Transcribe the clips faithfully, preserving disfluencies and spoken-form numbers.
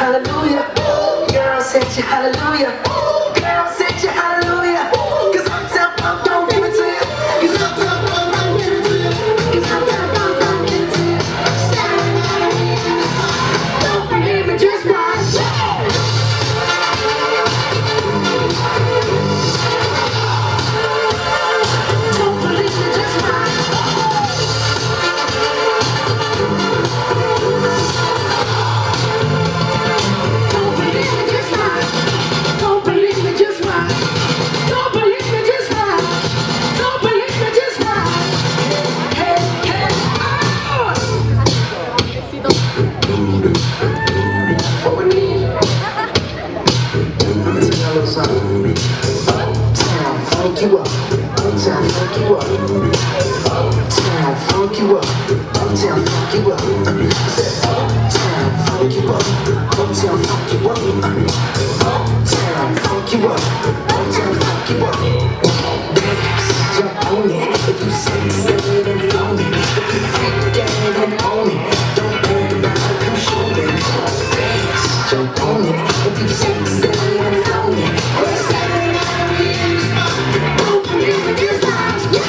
Hallelujah. Girl, set your hallelujah. Girl, set your hallelujah. 'Cause Uptown Funk don't give it to you. 'Cause Uptown Funk don't give it to you. 'Cause Uptown Funk don't give it to you. Don't believe me, just watch. Don't believe me, just watch. Don't believe me, just watch. Don't believe me, just watch. Don't believe me, just watch. Don't believe me, just watch. Hey, hey, hey, oh! What we need? Let me tell y'all a little something. Uptown funk you up. Uptown funk you up. Uptown funk you up. Uptown funk you up. Uptown funk you up. Uptown funk you up. Uptown funk you up. Uptown funk you up. Dance, jump on it. If you sexy, then flaunt it. If you freak dead, then own it. Don't worry about it, come show me. Dance, jump on it. If you sexy, then flaunt it. It's Saturday night, we in the spot. Don't believe me, just watch. Yeah!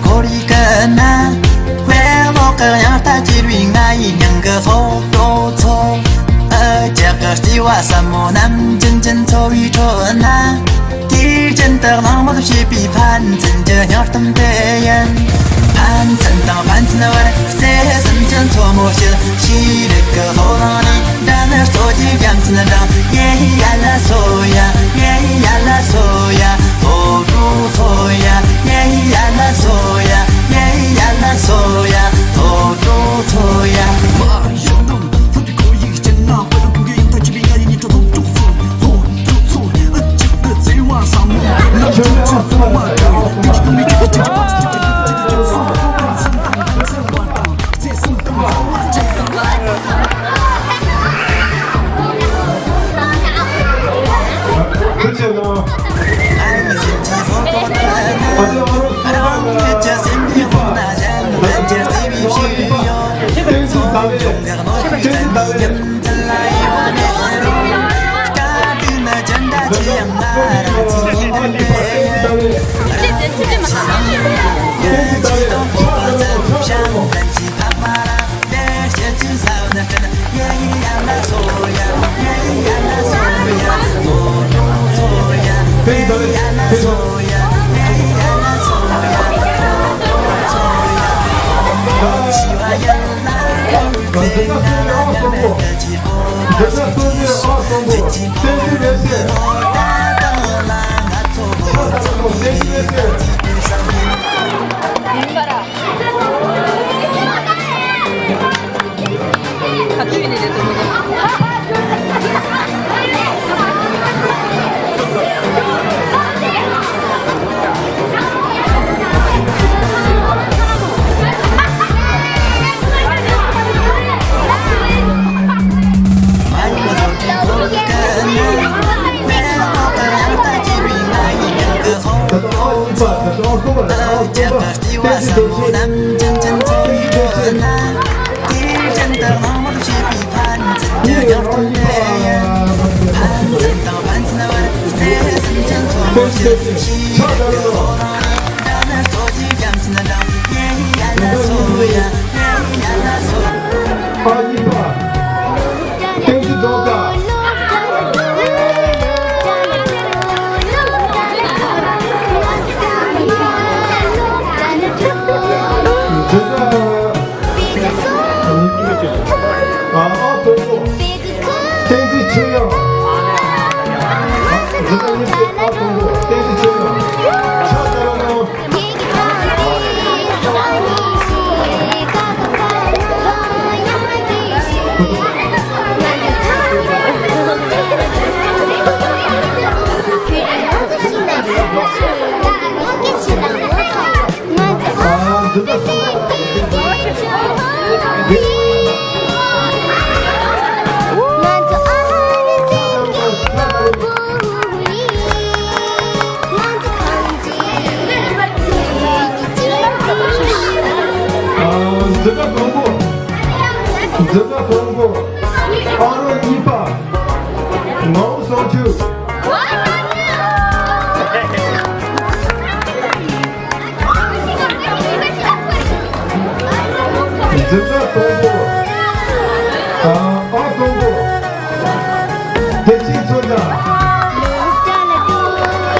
ཁོར་ཡུག་གི་ནང་བས་ལོག་གི་དབྱངས་རྟ་གྱེར་བའི་ང་ཡི་མྱིང་གི་སློབ་གྲོགས་ཚོ། ཨ་ཅག་གི་ལྕི་བ་ཟབ་མོ་ནམ་རྒྱུན་ཅན་འཚོ་བའི་ཁྲོད་ན། དུས་རྒྱུན་དུ་གླེང་མོལ་བྱེད་པའི་ཕན་ཚུན་གྱི་སྙིང་གཏམ་དེ་ཡིན། ཕན་ཚུན་དང་ཕན་ཚུན་བར་བརྩེ་སེམས་ཀྱི་མཚོ་མོ་སྐྱིལ། ཤེས་རིག་གི་ལྷོ་ལང་ནས། དགྲ་ནི་གཙོ་ཆེ་རྒྱ་མཚན་དང་། ཡེ་ཡ་ལ་སོ་ཡ། ཡེ་ཡ་ལ་སོ་ཡ། ཧོ་རུ་སོ་ཡ། ཡེ་ཡ་ལ་སོ་ཡ། ཡེ་ཡ་ལ་སོ་ཡ། ཧོ་རུ་སོ་ཡ། འཛིན་གྲྭ་དང་པོ། འཛིན་གྲྭ་དང་པོ། ཨ་རོགས་གཉིས་པ། ངའོ་བསམ་འཆར། འཛིན་གྲྭ་དང་པོ། ཨ་ཨ་དང་པོ། བདེ་སྐྱིད་མཚོ་རྒྱལ།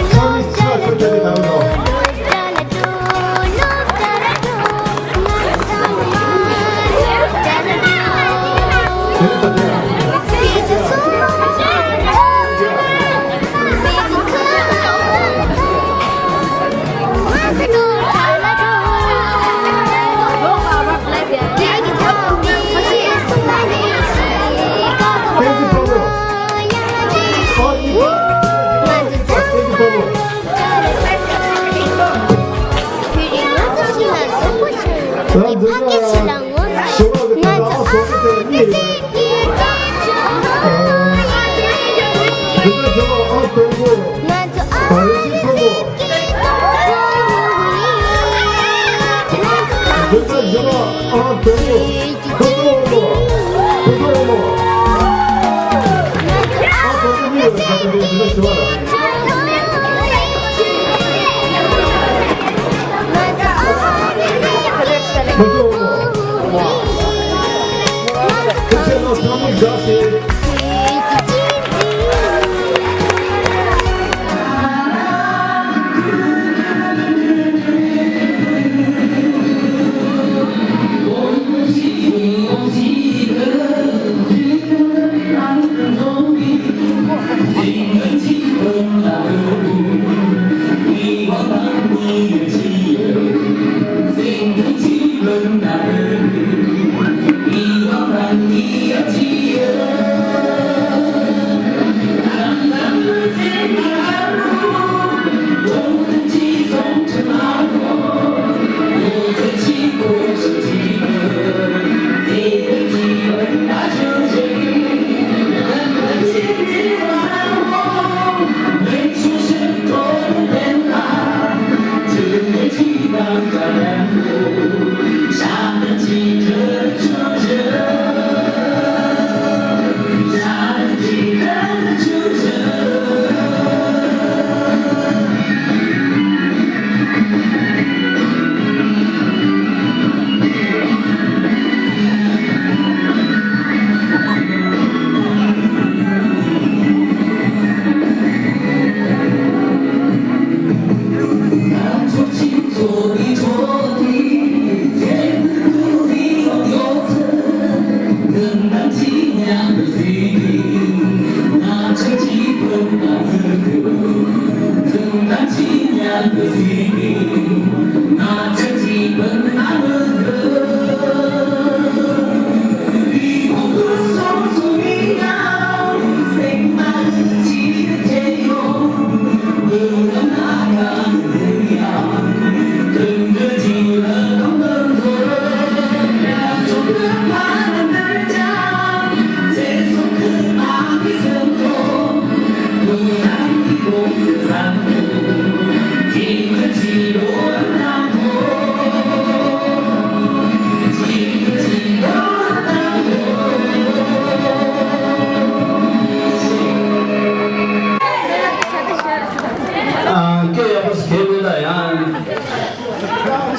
ཚང་མས་ཕྱག་ཞུ་བྱས་ཏེ་གདམ་རོགས།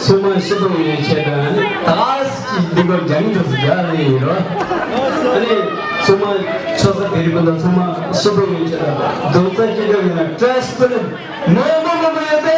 ཚང་མ་ཤི་པོ་ཡོད་ཆེད་དང་ད་ཅི་འདི་གོ་རྒྱང་འགྲོ་སུ་རྒྱག་ལེ་ཡིན་རོ། ཨ་ནི་ཚང་མ་ཆོ་ས་དེ་རིགས་པ་ཚང་མ་ཤི་པོ་ཡོད་ཆེད་དང་རྡོག་རྩ་གཅིག་སྒྲིལ་ཡོད་ན་བཀྲ་ཤིས་བདེ་ལེགས། མོ་མོ་མོ་མོ་ཡོད་དེ།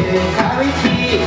བཀྲ་ཤིས་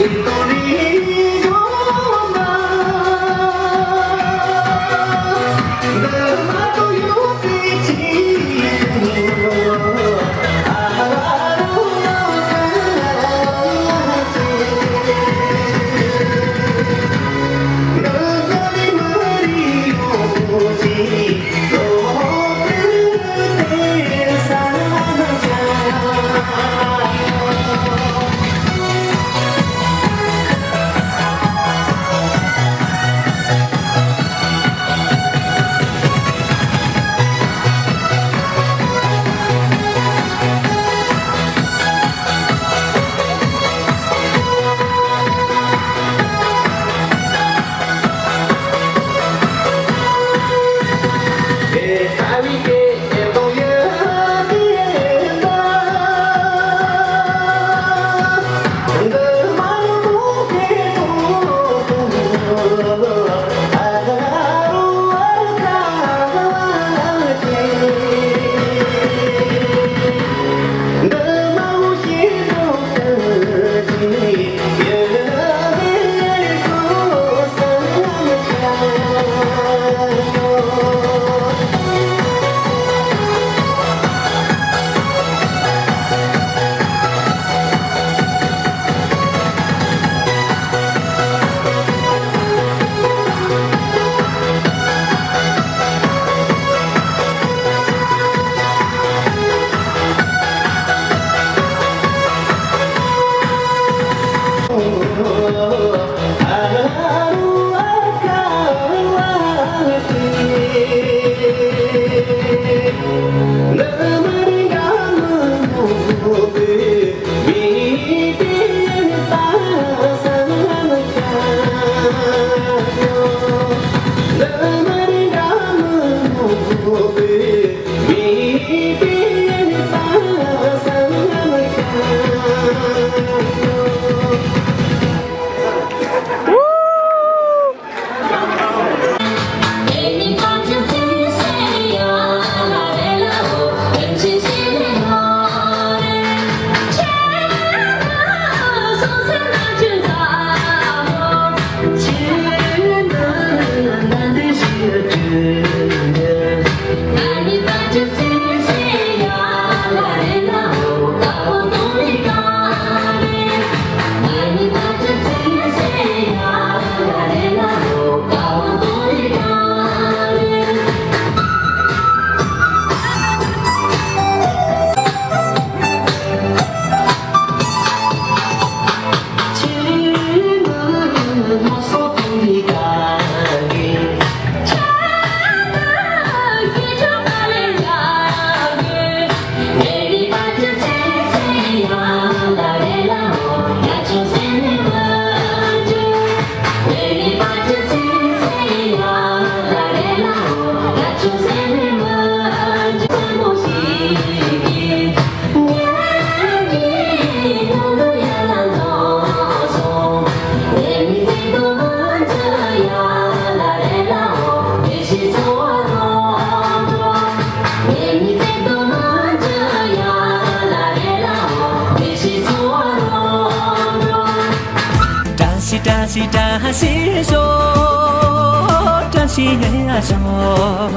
བཀྲ་ཤིས་བཀྲ་ཤིས་ཤོག་བཀྲ་ཤིས་ཡ་ཡ་ཤོག་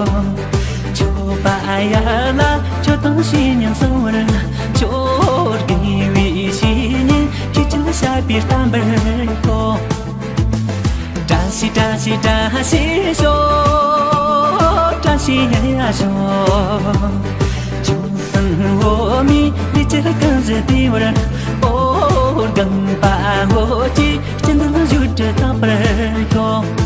ཁྱོད་པ་ཡ་ལ་ཁྱོད་དང་ཤི་ཉིན་སོང་བར་ཁྱོད་དགེ་བའི་ཤི་ཉིན་ཁྱེད་ཀྱི་ལ་བཤད་པའི་གཏམ་པར་གོ་བཀྲ་ཤིས་བཀྲ་ཤིས་བཀྲ་ཤིས་ཤོག་བཀྲ་ཤིས་ཡ་ཡ་ཤོག་ཆུང་སང་འོ་མི་ལི་ཅི་གང་ཟེར་དེ་བར་ཨོ་རྒན་པ་འོ་ཅི་སྤྱི་འདི་ལ་བཞུགས་དྲི་དག་པར་གོ